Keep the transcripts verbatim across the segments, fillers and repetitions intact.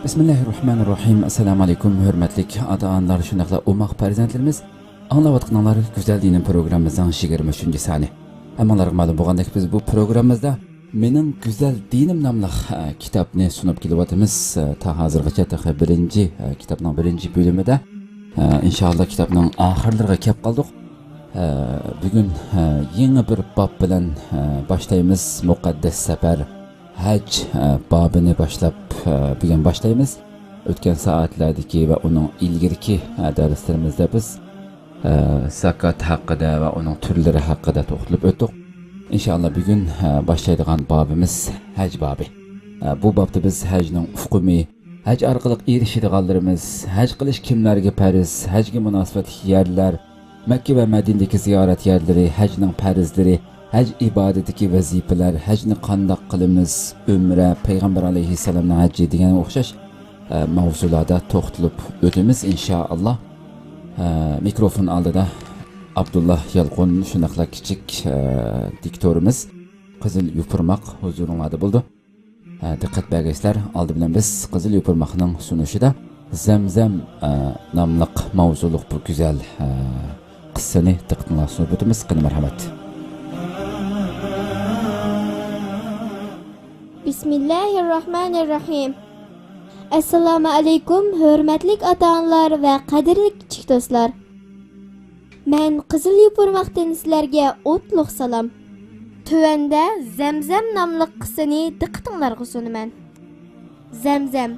بىسمىللاھىررەھمانىررەھىم. ئەسسالامۇ ئەلەيكۇم، ھۆرمەتلىك ئاتا-ئانىلار، شۇنداقلا ئوماق پەرزەنتلىرىمىز. ئاڭلاۋاتقىنىڭلار گۈزەل دىنىم پروگراممىمىزنىڭ يىگىرمە ئۈچىنچى سانى. ھەممىڭلارغا مەلۇم بولغاندەك، بىز بۇ پروگراممىمىزدا مېنىڭ گۈزەل دىنىم ناملىق، ئە، كىتابنى سۇنۇپ كېلىۋاتىمىز. ئە، تا ھازىرغىچە تېخى بىرىنچى، ئە، كىتابنىڭ بىرىنچى بۆلۈمىدە، ئە، ئىنشائاللا كىتابنىڭ ئاخىرلىرىغا كەپ قالدۇق. ئە، بۈگۈن، ئە، يېڭى بىر باب بىلەن، ئە، باشلايمىز. مۇقەددەس سەپەر، ھەج، ئە، بابىنى باشلاپ، ئە، بۈگۈن باشلايمىز. ئۆتكەن سائەتلەردىكى ۋە ئۇنىڭ ئىلگىرىكى، ئە، دەرسلىرىمىزدە بىز، ئە، زاكات ھەققىدە ۋە ئۇنىڭ تۈرلىرى ھەققىدە توختىلىپ ئۆتتۇق. ئىنشائاللا بۈگۈن، ئە، باشلايدىغان بابىمىز ھەج بابى. ئە، بۇ بابتا بىز ھەجنىڭ ئۇقۇمى، ھەج ئارقىلىق ئېرىشىدىغانلىرىمىز، ھەج قىلىش كىملەرگە پەرز، ھەجگە مۇناسىۋەتلىك يەرلەر، مەككە ۋە مەدىنىدىكى زىيارەت يەرلىرى، ھەجنىڭ پەرزلىرى، ھەج ئىبادىتىدىكى ۋەزىپىلەر، ھەجنى قانداق قىلىمىز، ئۆمرە، پەيغەمبەر ئەلەيھىسسالامنىڭ ھەججى دېگەنگە ئوخشاش، ئە، ماۋزۇلاردا توختىلىپ ئۆتىمىز، ئىنشائاللا. ئە، مىكروفون ئالدىدا ئابدۇللا يالقۇن، شۇنداقلا كىچىك، ئە، دىكتورىمىز قىزىل يوپۇرماق ھۇزۇرۇڭلاردا بولىدۇ. ھە، دىققەت بەرگەيسىلەر، ئالدى بىلەن بىز قىزىل يوپۇرماقنىڭ سۇنۇشىدا زەمزەم، ئە، ناملىق ماۋزۇلۇق بۇ گۈزەل، ئە، قىسسىنى دىققىتىڭلارغا سۇنۇپ ئۆتىمىز. قېنى، مەرھەمەت. بىسمىللاھىررەھمانىررەھىم. ئەسسالامۇ ئەلەيكۇم، ھۆرمەتلىك ئاتا-ئانىلار ۋە قەدىرلىك كىچىك دوستلار. مەن قىزىل يوپۇرماقتىن سىلەرگە ئوتلۇق سالام. تۆۋەندە زەمزەم ناملىق قىسسىنى دىققىتىڭلارغا سۇنىمەن. زەمزەم.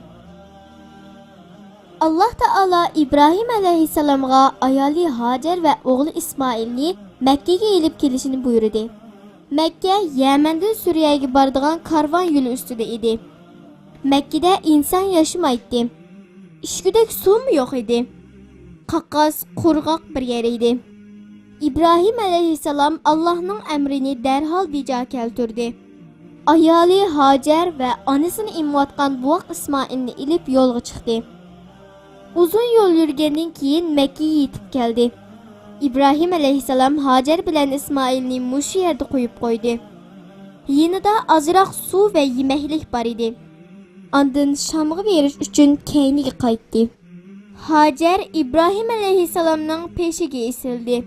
ئاللاھ تائالا ئىبراھىم ئەلەيھىسسالامغا ئايالى ھاجەر ۋە ئوغلى ئىسمائىلنى مەككىگە ئېلىپ كېلىشىنى بۇيرۇدى. مەككە يەمەندىن سۈرىيەگە بارىدىغان كارۋان يولى ئۈستىدە ئىدى. مەككىدە ئىنسان ياشىمايتتى. ئىچكۈدەك سۇمۇ يوق ئىدى. قاقاس، قۇرغاق بىر يەر ئىدى. ئىبراھىم ئەلەيھىسسالام ئاللاھنىڭ ئەمرىنى دەرھال بېجا كەلتۈردى. ئايالى ھاجەر ۋە ئانىسىنى ئېمىۋاتقان بوۋاق ئىسمائىلنى ئېلىپ يولغا چىقتى. ئۇزۇن يول يۈرگەندىن كېيىن مەككىگە يېتىپ كەلدى. ئىبراھىم ئەلەيھىسسالام ھاجەر بىلەن ئىسمائىلنى مۇشۇ يەردە قويۇپ قويدى. يېنىدا ئازراق سۇ ۋە يېمەكلىك بار ئىدى. ئاندىن شامغا بېرىش ئۈچۈن كەينىگە قايتتى. ھاجەر ئىبراھىم ئەلەيھىسسالامنىڭ پېشىگە ئېسىلدى.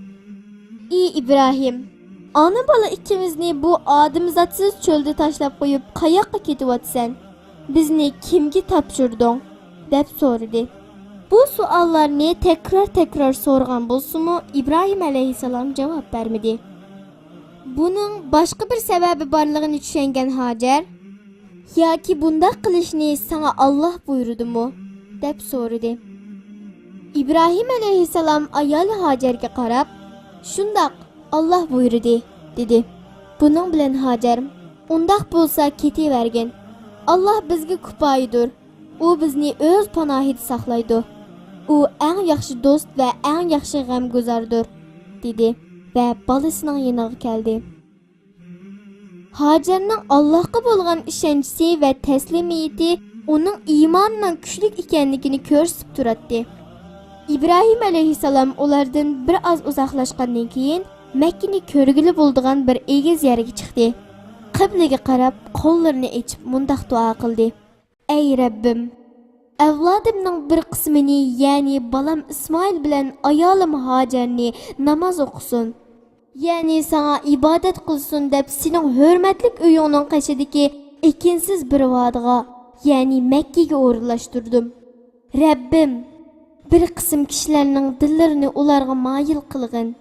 ئى ئىبراھىم، ئانا-بالا ئىككىمىزنى بۇ ئادەمزاتسىز چۆلدە تاشلاپ قويۇپ، قاياققا كېتىۋاتىسەن؟ بىزنى كىمگە تاپشۇردۇڭ؟ دەپ سورىدى. بۇ سوئاللارنى تەكرار-تەكرار سورىغان بولسىمۇ، ئىبراھىم ئەلەيھىسسالام جاۋاب بەرمىدى. بۇنىڭ باشقا بىر سەۋەبى بارلىقىنى چۈشەنگەن ھاجەر، ياكى بۇنداق قىلىشنى ساڭا ئاللاھ بۇيرۇدىمۇ؟ دەپ سورىدى. ئىبراھىم ئەلەيھىسسالام ئايالى ھاجەرگە قاراپ، شۇنداق، ئاللاھ بۇيرۇدى، دېدى. بۇنىڭ بىلەن ھاجەر، ئۇنداق بولسا كېتىۋەرگىن. ئاللاھ بىزگە كۇپايىدۇر. ئۇ بىزنى ئۆز پاناھىدا ساقلايدۇ. ئۇ ئەڭ ياخشى دوست ۋە ئەڭ ياخشى غەمگۇزاردۇر، دېدى ۋە بالىسىنىڭ يېنىغا كەلدى. ھاجەرنىڭ ئاللاھقا بولغان ئىشەنچىسى ۋە تەسلىمىيىتى ئۇنىڭ ئىمانىنىڭ كۈچلۈك ئىكەنلىكىنى كۆرسىتىپ تۇراتتى. ئىبراھىم ئەلەيھىسسالام ئۇلاردىن بىر ئاز ئۇزاقلاشقاندىن كېيىن، مەككىنى كۆرگىلى بولىدىغان بىر ئېگىز يەرگە چىقتى. قىبلىگە قاراپ، قوللىرىنى ئېچىپ مۇنداق دۇئا قىلدى: ئەي رەببىم، ئەۋلادىمنىڭ بىر قىسمىنى، يەنى بالام ئىسمائىل بىلەن ئايالىم ھاجەرنى ناماز ئوقۇسۇن، يەنى ساڭا ئىبادەت قىلسۇن دەپ سېنىڭ ھۆرمەتلىك ئۆيۈڭنىڭ قېشىدىكى ئېكىنسىز بىر ۋادىغا، يەنى مەككىگە ئورۇنلاشتۇردۇم. رەببىم، بىر قىسىم كىشىلەرنىڭ دىللىرىنى ئۇلارغا مايىل قىلغىن.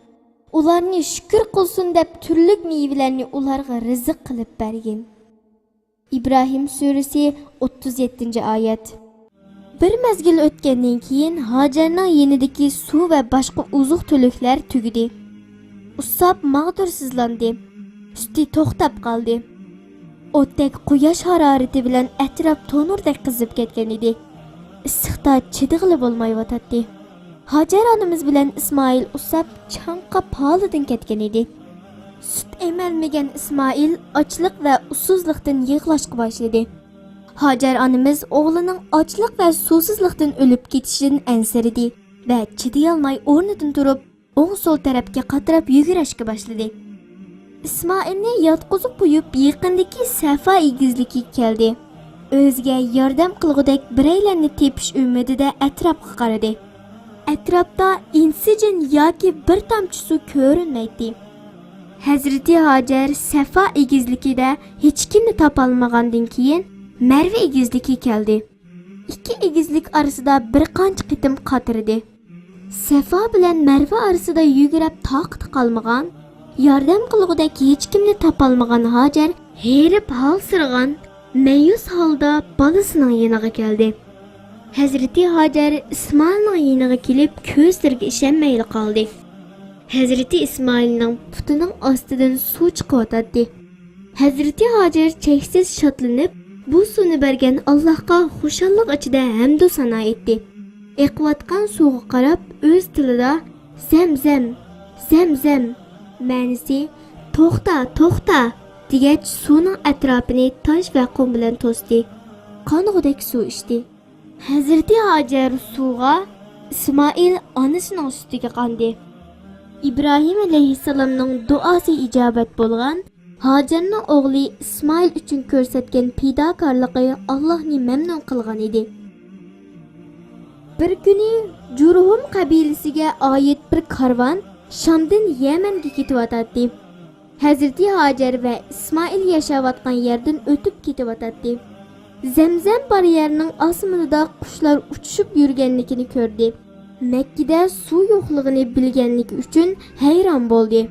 ئۇلارنى شۈكۈر قىلسۇن دەپ تۈرلۈك مېۋىلەرنى ئۇلارغا رىزىق قىلىپ بەرگىن. ئىبراھىم سۈرىسى، ئوتتۇز يەتتىنچى ئايەت. بىر مەزگىل ئۆتكەندىن كېيىن، ھاجەرنىڭ يېنىدىكى سۇ ۋە باشقا ئوزۇق-تۈلۈكلەر تۈگىدى. ئۇسساپ ماغدۇرسىزلاندى. سۈتى توختاپ قالدى. ئوتتەك قۇياش ھارارىتى بىلەن ئەتراپ تونۇردەك قىزىپ كەتكەن ئىدى. ئىسسىقتا چىدىغىلى بولمايۋاتاتتى. ھاجەر ئانىمىز بىلەن ئىسمائىل ئۇسساپ چاڭقاپ ھالىدىن كەتكەن ئىدى. سۈت ئېمەلمىگەن ئىسمائىل ئاچلىق ۋە ئۇسسۇزلۇقتىن يىغلاشقا باشلىدى. ھاجەر ئانىمىز ئوغلىنىڭ ئاچلىق ۋە سۇسىزلىقتىن ئۆلۈپ كېتىشىدىن ئەنسىرىدى ۋە چىدىيالماي ئورنىدىن تۇرۇپ، ئوڭ-سول تەرەپكە قاتراپ يۈگۈرۈشكە باشلىدى. ئىسمائىلنى ياتقۇزۇپ قويۇپ، يېقىندىكى سەفا ئېگىزلىكىگە كەلدى. ئۆزىگە ياردەم قىلغۇدەك بىرەيلەننى تېپىش ئۈمىدىدە ئەتراپقا قارىدى. ئەتراپتا ئىنسىجىن ياكى بىر تامچە سۇ كۆرۈنمەيتتى. ھەزرىتى ھاجەر سەفا ئېگىزلىكىدە ھېچكىمنى تاپالمىغاندىن كېيىن، مەرۋە ئېگىزلىكىگە كەلدى. ئىككى ئېگىزلىك ئارىسىدا بىر قانچە قېتىم قاترىدى. سەفا بىلەن مەرۋە ئارىسىدا يۈگرەپ تاقىتى قالمىغان، ياردەم قىلغۇدەك ھېچكىمنى تاپالمىغان ھاجەر ھېرىپ ھالسىرىغان، مەيۈس ھالدا بالىسىنىڭ يېنىغا كەلدى. ھەزرىتى ھاجەر ئىسمائىلنىڭ يېنىغا كېلىپ، كۆزلىرىگە ئىشەنمەيلا قالدى. ھەزرىتى ئىسمائىلنىڭ پۇتىنىڭ ئاستىدىن سۇ چىقىۋاتاتتى. ھەزرىتى ھاجەر چەكسىز شادلىنىپ، بۇ سۇنى بەرگەن ئاللاھقا خۇشاللىق ئىچىدە ھەمدۇ سانا ئېيتتى. ئېقىۋاتقان سۇغا قاراپ، ئۆز تىلىدا، «زەمزەم، زەمزەم»، مەنىسى، «توختا، توختا» دېگەچ، سۇنىڭ ئەتراپىنى تاش ۋە قۇم بىلەن توستى. قانغۇدەك سۇ ئىچتى. ھەزرىتى ھاجەر سۇغا، ئىسمائىل ئانىسىنىڭ سۈتىگە قاندى. ئىبراھىم ئەلەيھىسسالامنىڭ دۇئاسى ئىجابەت بولغان، ھاجەرنىڭ ئوغلى ئىسمائىل ئۈچۈن كۆرسەتكەن پىداكارلىقى ئاللاھنى مەمنۇن قىلغان ئىدى. بىر كۈنى جۇرھۇم قەبىلىسىگە ئائىت بىر كارۋان شامدىن يەمەنگە كېتىۋاتاتتى. ھەزرىتى ھاجەر ۋە ئىسمائىل ياشاۋاتقان يەردىن ئۆتۈپ كېتىۋاتاتتى. زەمزەم بار يەرنىڭ ئاسمىنىدا قۇشلار ئۇچۇشۇپ يۈرگەنلىكىنى كۆردى. مەككىدە سۇ يوقلۇقىنى بىلگەنلىكى ئۈچۈن ھەيران بولدى.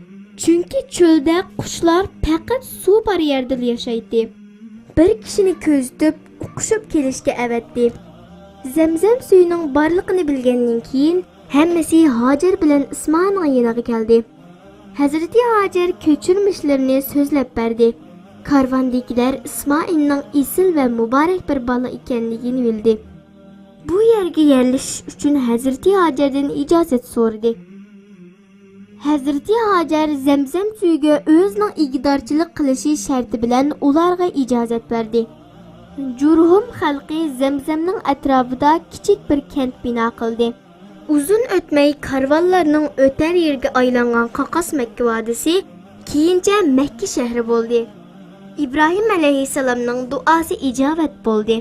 چۈنكى چۆلدە قۇشلار پەقەت سۇ بار يەردىلا ياشايتتى. بىر كىشىنى كۆزىتىپ، ئۇقۇشۇپ كېلىشكە ئەۋەتتى. زەمزەم سۈيىنىڭ بارلىقىنى بىلگەندىن كېيىن، ھەممىسى ھاجەر بىلەن ئىسمائىلنىڭ يېنىغا كەلدى. ھەزرىتى ھاجەر كەچۈرمىشلىرىنى سۆزلەپ بەردى. كارۋاندىكىلەر ئىسمائىلنىڭ ئېسىل ۋە مۇبارەك بىر بالا ئىكەنلىكىنى بىلدى. بۇ يەرگە يەرلىشىش ئۈچۈن ھەزرىتى ھاجەردىن ئىجازەت سورىدى. ھەزرىتى ھاجەر زەمزەم سۈيىگە ئۆزىنىڭ ئىگىدارچىلىق قىلىشى شەرتى بىلەن ئۇلارغا ئىجازەت بەردى. جۇرھۇم خەلقى زەمزەمنىڭ ئەتراپىدا كىچىك بىر كەنت بىنا قىلدى. ئۇزۇن ئۆتمەي كارۋانلارنىڭ ئۆتەر يېرىگە ئايلانغان قاقاس مەككە ۋادىسى كېيىنچە مەككە شەھىرى بولدى. ئىبراھىم ئەلەيھىسسالامنىڭ دۇئاسى ئىجابەت بولدى.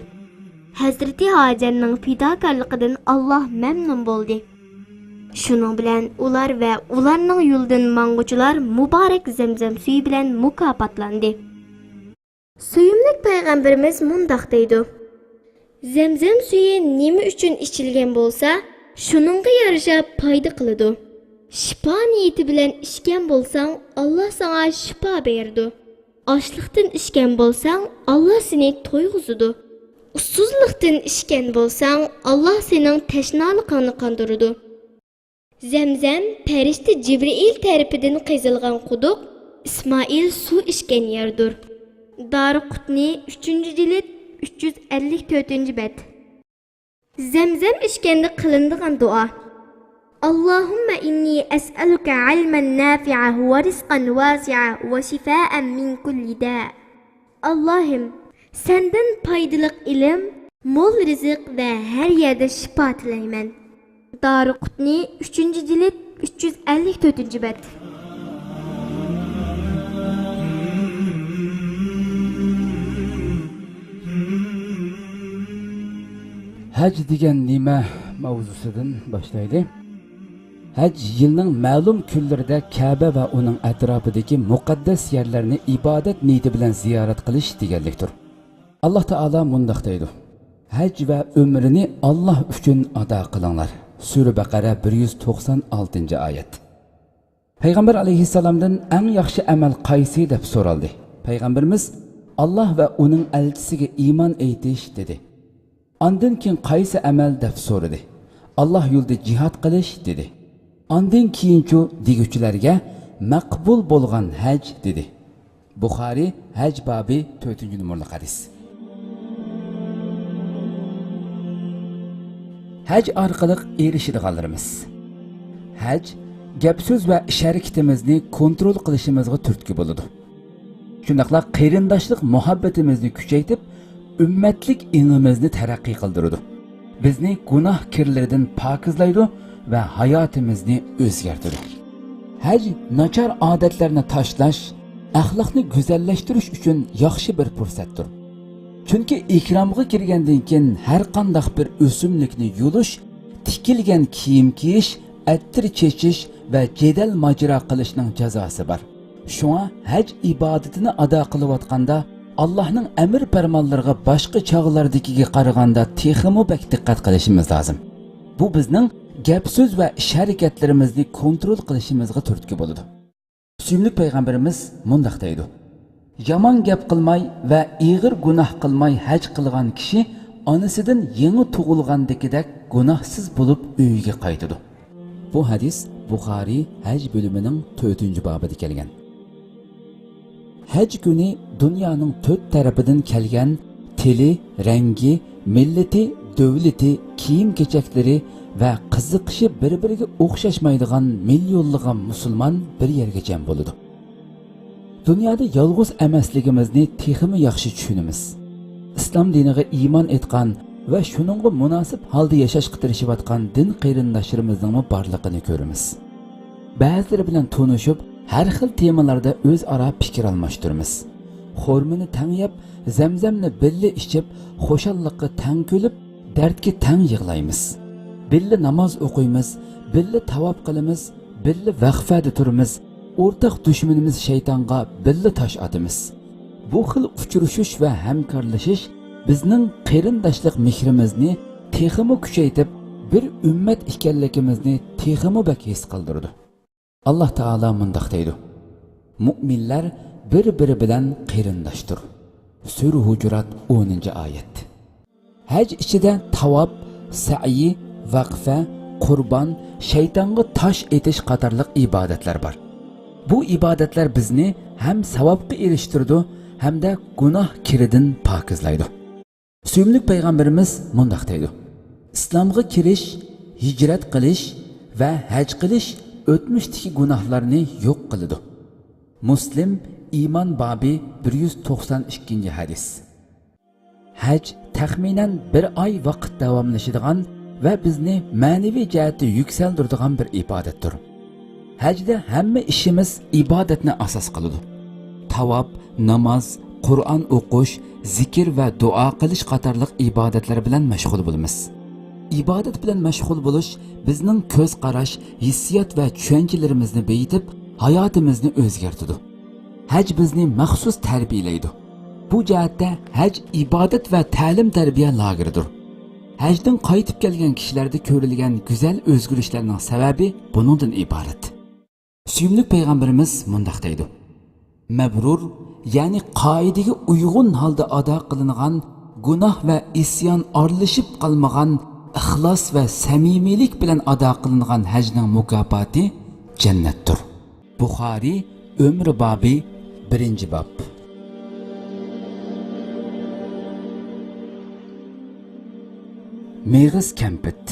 ھەزرىتى ھاجەرنىڭ پىداكارلىقىدىن ئاللاھ مەمنۇن بولدى. شۇنىڭ بىلەن ئۇلار ۋە ئۇلارنىڭ يولىدىن ماڭغۇچىلار مۇبارەك زەمزەم سۈيى بىلەن مۇكاپاتلاندى. سۆيۈملۈك پەيغەمبىرىمىز مۇنداق دەيدۇ: «زەمزەم سۈيى نېمە ئۈچۈن ئىچىلگەن بولسا، شۇنىڭغا يارىشا پايدا قىلىدۇ. شىپا نىيىتى بىلەن ئىچكەن بولساڭ، ئاللاھ ساڭا شىپا بېرىدۇ. ئاچلىقتىن ئىچكەن بولساڭ، ئاللاھ سېنى تويغۇزىدۇ. ئۇسسۇزلۇقتىن ئىچكەن بولساڭ، ئاللاھ سېنىڭ تەشنالىقىڭنى قاندۇرىدۇ.» زەمزەم پەرىشتە جىبرىئىل تەرىپىدىن قېزىلغان قۇدۇق، ئىسمائىل سۇ ئىچكەن يەردۇر. دارىقۇتنى، ئۈچىنچى جىلىد، ئۈچ يۈز ئەللىك تۆتىنچى بەت. زەمزەم ئىچكەندە قىلىنىدىغان دۇئا. اللهم إني أسألك علما نافعا ورزقا واسعا وشفاء من كل داء. ئاللاھىم، سەندىن پايدىلىق ئىلىم، مول رىزىق ۋە ھەر يەردە شىپا تىلەيمەن. دارىقۇتنى، ئۈچىنچى جىلىد، ئۈچ يۈز ئەللىك تۆتىنچى بەت. ھەج دېگەن نېمە؟ ماۋزۇسىدىن باشلايلى. ھەج يىلنىڭ مەلۇم كۈنلىرىدە كەبە ۋە ئۇنىڭ ئەتراپىدىكى مۇقەددەس يەرلەرنى ئىبادەت نىيىتى بىلەن زىيارەت قىلىش دېگەنلىكتۇر. ئاللاھ تائالا مۇنداق دەيدۇ: «ھەج ۋە ئۆمرىنى ئاللاھ ئۈچۈن ئادا قىلىڭلار.» سۈرە بەقەرە، بىر يۈز توقسان ئالتىنچى ئايەت. پەيغەمبەر ئەلەيھىسسالامدىن: «ئەڭ ياخشى ئەمەل قايسى؟» دەپ سورالدى. پەيغەمبىرىمىز: «ئاللاھ ۋە ئۇنىڭ ئەلچىسىگە ئىمان ئېيتىش» دېدى. ئاندىن كېيىن قايسى ئەمەل دەپ سورىدى. ئاللاھ يولىدا جىھاد قىلىش دېدى. ئاندىن كېيىنچۇ دېگۈچىلەرگە مەقبۇل بولغان ھەج دېدى. بۇخارىي، ھەج بابى، تۆتىنچى نومۇرلۇق ھەدىس. ھەج ئارقىلىق ئېرىشىدىغانلىرىمىز. ھەج گەپ-سۆز ۋە ئىش-ھەرىكىتىمىزنى كونترول قىلىشىمىزغا تۈرتكە بولىدۇ. شۇنداقلا قېرىنداشلىق مۇھەببىتىمىزنى كۈچەيتىپ، ئۈممەتلىك ئېڭىمىزنى تەرەققىي قىلدۇرىدۇ. بىزنى گۇناھ كىرلىرىدىن پاكىزلايدۇ ۋە ھاياتىمىزنى ئۆزگەرتىدۇ. ھەج ناچار ئادەتلەرنى تاشلاش، ئەخلاقنى گۈزەللەشتۈرۈش ئۈچۈن ياخشى بىر پۇرسەتتۇر. چۈنكى ئېھرامغا كىرگەندىن كېيىن ھەر قانداق بىر ئۆسۈملۈكنى يۇلۇش، تىكىلگەن كىيىم كىيىش، ئەتىر چېچىش ۋە جېدەل ماجىرا قىلىشنىڭ جازاسى بار. شۇڭا ھەج ئىبادىتىنى ئادا قىلىۋاتقاندا، ئاللاھنىڭ ئەمىر پەرمانلىرىغا باشقا چاغلاردىكىگە قارىغاندا تېخىمۇ بەك دىققەت قىلىشىمىز لازىم. بۇ بىزنىڭ گەپ-سۆز ۋە ئىش-ھەرىكەتلىرىمىزنى كونترول قىلىشىمىزغا تۈرتكە بولىدۇ. سۆيۈملۈك پەيغەمبىرىمىز مۇنداق دەيدۇ: «يامان گەپ قىلماي ۋە ئېغىر گۇناھ قىلماي ھەج قىلغان كىشى ئانىسىدىن يېڭى تۇغۇلغاندىكىدەك گۇناھسىز بولۇپ ئۆيىگە قايتىدۇ.» بۇ ھەدىس بۇخارىي ھەج بۆلۈمىنىڭ تۆتىنچى بابىدا كەلگەن. ھەج كۈنى دۇنيانىڭ تۆت تەرىپىدىن كەلگەن تىلى، رەڭگى، مىللىتى، دۆلىتى، كىيىم-كېچەكلىرى ۋە قىزىقىشى بىر-بىرىگە ئوخشاشمايدىغان مىليونلىغان مۇسۇلمان بىر يەرگە جەم بولىدۇ. دۇنيادا يالغۇز ئەمەسلىكىمىزنى تېخىمۇ ياخشى چۈشىنىمىز. ئىسلام دىنىغا ئىمان ئېيتقان ۋە شۇنىڭغا مۇناسىپ ھالدا ياشاشقا تىرىشىۋاتقان دىن قېرىنداشلىرىمىزنىڭمۇ بارلىقىنى كۆرىمىز. بەزىلىرى بىلەن تونۇشۇپ، ھەر خىل تېمىلاردا ئۆزئارا پىكىر ئالماشتۇرىمىز. خورمىنى تەڭ يەپ، زەمزەمنى بىللە ئىچىپ، خۇشاللىققا تەڭ كۈلۈپ، دەردكە تەڭ يىغلايمىز. بىللە ناماز ئوقۇيمىز، بىللە تاۋاپ قىلىمىز، بىللە ۋەقفەدە تۇرىمىز، ئورتاق دۈشمىنىمىز شەيتانغا بىللە تاش ئاتىمىز. بۇ خىل ئۇچرىشىش ۋە ھەمكارلىشىش بىزنىڭ قېرىنداشلىق مېھرىمىزنى تېخىمۇ كۈچەيتىپ، بىر ئۈممەت ئىكەنلىكىمىزنى تېخىمۇ بەك ھېس قىلدۇرىدۇ. ئاللاھ تائالا مۇنداق دەيدۇ: «مۇئمىنلەر بىر-بىرى بىلەن قېرىنداشتۇر.» سۈرە ھۇجۇرات، ئونىنچى ئايەت. ھەج ئىچىدە تاۋاپ، سەئيى، ۋەقفە، قۇربان، شەيتانغا تاش ئېتىش قاتارلىق ئىبادەتلەر بار. بۇ ئىبادەتلەر بىزنى ھەم ساۋابقا ئېرىشتۈرىدۇ، ھەمدە گۇناھ كىرىدىن پاكىزلايدۇ. سۆيۈملۈك پەيغەمبىرىمىز مۇنداق دەيدۇ: «ئىسلامغا كىرىش، ھىجرەت قىلىش ۋە ھەج قىلىش ئۆتمۈشتىكى گۇناھلارنى يوق قىلىدۇ.» مۇسلىم، ئىمان بابى، بىر يۈز توقسان ئىككىنچى ھەدىس. ھەج تەخمىنەن بىر ئاي ۋاقىت داۋاملىشىدىغان ۋە بىزنى مەنىۋى جەھەتتە يۈكسەلدۈرىدىغان بىر ئىبادەتتۇر. ھەجدە ھەممە ئىشىمىز ئىبادەتنى ئاساس قىلىدۇ. تاۋاپ، ناماز، قۇرئان ئوقۇش، زىكىر ۋە دۇئا قىلىش قاتارلىق ئىبادەتلەر بىلەن مەشغۇل بولىمىز. ئىبادەت بىلەن مەشغۇل بولۇش بىزنىڭ كۆز قاراش، ھېسسىيات ۋە چۈشەنچىلىرىمىزنى بېيىتىپ، ھاياتىمىزنى ئۆزگەرتىدۇ. ھەج بىزنى مەخسۇس تەربىيەلەيدۇ. بۇ جەھەتتە ھەج ئىبادەت ۋە تەلىم-تەربىيە لاگېرىدۇر. ھەجدىن قايتىپ كەلگەن كىشىلەردە كۆرۈلگەن گۈزەل ئۆزگىرىشلەرنىڭ سەۋەبى بۇنىڭدىن ئىبارەت. سۆيۈملۈك پەيغەمبىرىمىز مۇنداق دەيدۇ: «مەبرۇر، يەنى قائىدىگە ئۇيغۇن ھالدا ئادا قىلىنغان، گۇناھ ۋە ئىسيان ئارىلىشىپ قالمىغان، ئىخلاس ۋە سەمىمىيلىك بىلەن ئادا قىلىنغان ھەجنىڭ مۇكاپاتى جەننەتتۇر.» بۇخارىي، ئۆمرە بابى، بىرىنچى باب. مېغىز كەمپۈت.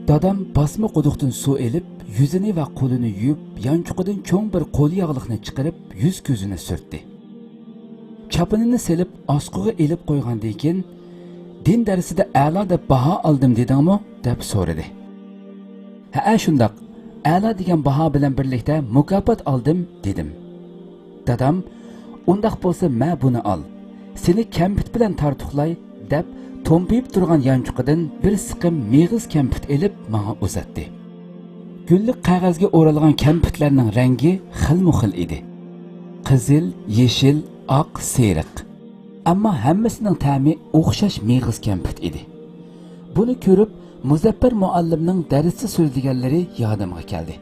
دادام باسما قۇدۇقتىن سۇ ئېلىپ، يۈزىنى ۋە قولىنى يۇيۇپ، يانچۇقىدىن چوڭ بىر قول ياغلىقنى چىقىرىپ، يۈز-كۆزىنى سۈرتتى. چاپىنىنى سېلىپ، ئاسقىغا ئېلىپ قويغاندىن كېيىن، «دىن دەرسىدە ئەلا دەپ باھا ئالدىم دېدىڭمۇ؟» دەپ سورىدى. «ھەئە، شۇنداق. ئەلا دېگەن باھا بىلەن بىرلىكتە مۇكاپات ئالدىم» دېدىم. دادام، «ئۇنداق بولسا، مە، بۇنى ئال. سېنى كەمپۈت بىلەن تارتۇقلاي» دەپ، تومپىيىپ تۇرغان يانچۇقىدىن بىر سىقىم مېغىز كەمپۈت ئېلىپ، ماڭا ئۇزاتتى. گۈللۈك قەغەزگە ئورالغان كەمپۈتلەرنىڭ رەڭگى خىلمۇ خىل ئىدى. قىزىل، يېشىل، ئاق، سېرىق. ئەمما ھەممىسىنىڭ تەمى ئوخشاش مېغىز كەمپۈت ئىدى. بۇنى كۆرۈپ، مۇزەپپەر مۇئەللىمنىڭ دەرستە سۆزلىگەنلىرى يادىمغا كەلدى.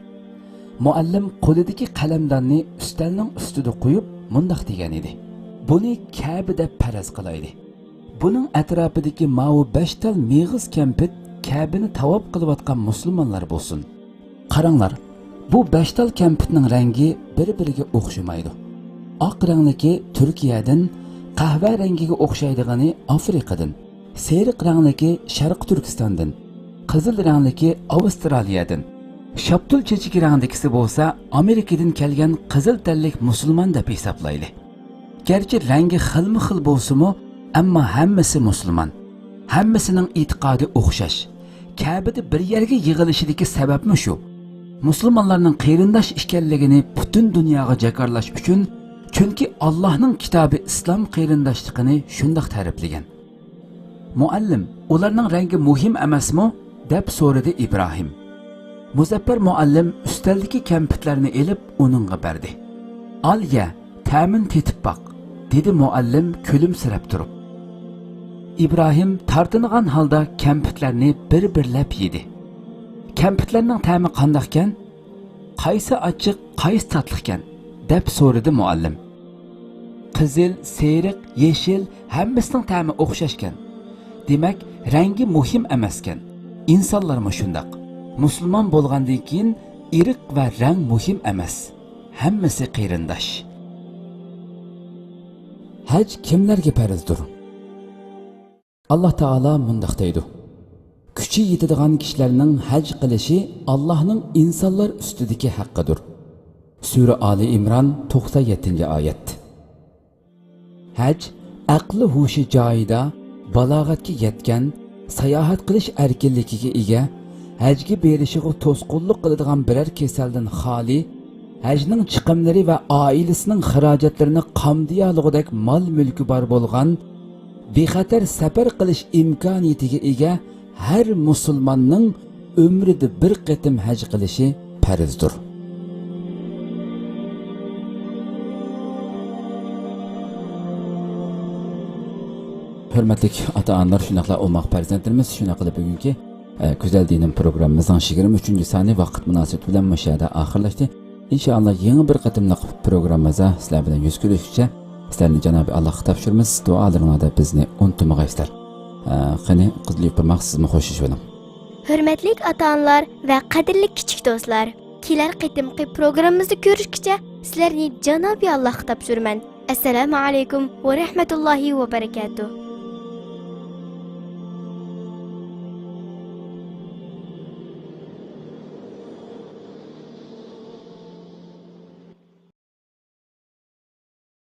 مۇئەللىم قولىدىكى قەلەمداننى ئۈستەلنىڭ ئۈستىدە قويۇپ، مۇنداق دېگەن ئىدى: «بۇنى كەبە دەپ پەرەز قىلايلى. بۇنىڭ ئەتراپىدىكى ماۋۇ بەش تال مېغىز كەمپۈت كەبىنى تاۋاپ قىلىۋاتقان مۇسۇلمانلار بولسۇن. قاراڭلار، بۇ بەش تال كەمپۈتنىڭ رەڭگى بىر-بىرىگە ئوخشىمايدۇ. ئاق رەڭلىكى تۈركىيەدىن، قەھۋە رەڭگىگە ئوخشايدىغىنى ئافرىقىدىن، سېرىق رەڭلىكى شەرقىي تۈركىستاندىن، قىزىل رەڭلىكى ئاۋسترالىيەدىن، شاپتۇل چېچىكى رەڭدىكىسى بولسا ئامېرىكىدىن كەلگەن قىزىل تەنلىك مۇسۇلمان دەپ ھېسابلايلى. گەرچە رەڭگى خىلمۇ خىل بولسىمۇ، ئەمما ھەممىسى مۇسۇلمان. ھەممىسىنىڭ ئېتىقادى ئوخشاش. كەبىدە بىر يەرگە يىغىلىشىدىكى سەۋەبمۇ شۇ. مۇسۇلمانلارنىڭ قېرىنداش ئىكەنلىكىنى پۈتۈن دۇنياغا جاكارلاش ئۈچۈن چۈنكى ئاللاھنىڭ كىتابى ئىسلام قېرىنداشلىقىنى شۇنداق تەرىپلىگەن. مۇئەللىم، ئۇلارنىڭ رەڭگى مۇھىم ئەمەسمۇ؟ دەپ سورىدى ئىبراھىم. مۇزەپپەر مۇئەللىم ئۈستەلدىكى كەمپۈتلەرنى ئېلىپ ئۇنىڭغا بەردى. ئال يە، تەمىنى تېتىپ باق، دېدى مۇئەللىم كۈلۈمسىرەپ تۇرۇپ. ئىبراھىم تارتىنغان ھالدا كەمپۈتلەرنى بىر-بىرلەپ يېدى. كەمپۈتلەرنىڭ تەمى قانداقكەن؟ قايسى ئاچچىق، قايسى تاتلىقكەن؟ دەپ سورىدى مۇئەللىم. قىزىل، سېرىق، يېشىل، ھەممىسىنىڭ تەمى ئوخشاشكەن. دېمەك، رەڭگى مۇھىم ئەمەسكەن. ئىنسانلارمۇ شۇنداق. مۇسۇلمان بولغاندىن كېيىن ئىرق ۋە رەڭ مۇھىم ئەمەس. ھەممىسى قېرىنداش. ھەج كىملەرگە پەرزدۇر؟ ئاللاھ تائالا مۇنداق دەيدۇ: كۈچى يېتىدىغان كىشىلەرنىڭ ھەج قىلىشى ئاللاھنىڭ ئىنسانلار ئۈستىدىكى ھەققىدۇر. سۈرە ئالى ئىمران، توقسان يەتتىنچى ئايەت. ھەج ئەقلى ھوشى جايىدا، بالاغەتكە يەتكەن، ساياھەت قىلىش ئەركىنلىكىگە ئىگە، ھەجگە بېرىشىغا توسقۇنلۇق قىلىدىغان بىرەر كېسەلدىن خالىي، ھەجنىڭ چىقىملىرى ۋە ئائىلىسىنىڭ خىراجەتلىرىنى قامدىيالىغۇدەك مال-مۈلكى بار بولغان، بىخەتەر سەپەر قىلىش ئىمكانىيىتىگە ئىگە ھەر مۇسۇلماننىڭ ئۆمرىدە بىر قېتىم ھەج قىلىشى پەرزدۇر. ھۆرمەتلىك ئاتا-ئانىلار، شۇنداقلا ئوماق پەرزەنتلىرىمىز، شۇنداق قىلىپ بۈگۈنكى، ئە، گۈزەل دىنىم پروگراممىمىزنىڭ يىگىرمە ئۈچىنچى سانى ۋاقىت مۇناسىۋىتى بىلەن مۇشۇ يەردە ئاخىرلاشتى. ئىنشائاللا، يېڭى بىر قېتىملىق پروگراممىمىزدا سىلەر بىلەن يۈز كۆرۈشكىچە، سىلەرنى جانابى ئاللاھقا تاپشۇرىمىز. دۇئالىرىڭلاردا بىزنى ئۇنتۇمىغايسىلەر. ئە، قېنى، قىزىل يوپۇرماق، سىزمۇ خوشلىشىۋېلىڭ. ھۆرمەتلىك ئاتا-ئانىلار ۋە قەدىرلىك كىچىك دوستلار، كېلەر قېتىمقى پروگراممىمىزدا كۆرۈشكىچە سىلەرنى جانابى ئاللاھقا تاپشۇرىمەن. ئەسسالامۇ ئەلەيكۇم ۋە رەھمەتۇللاھى ۋە بەرىكاتۇھ.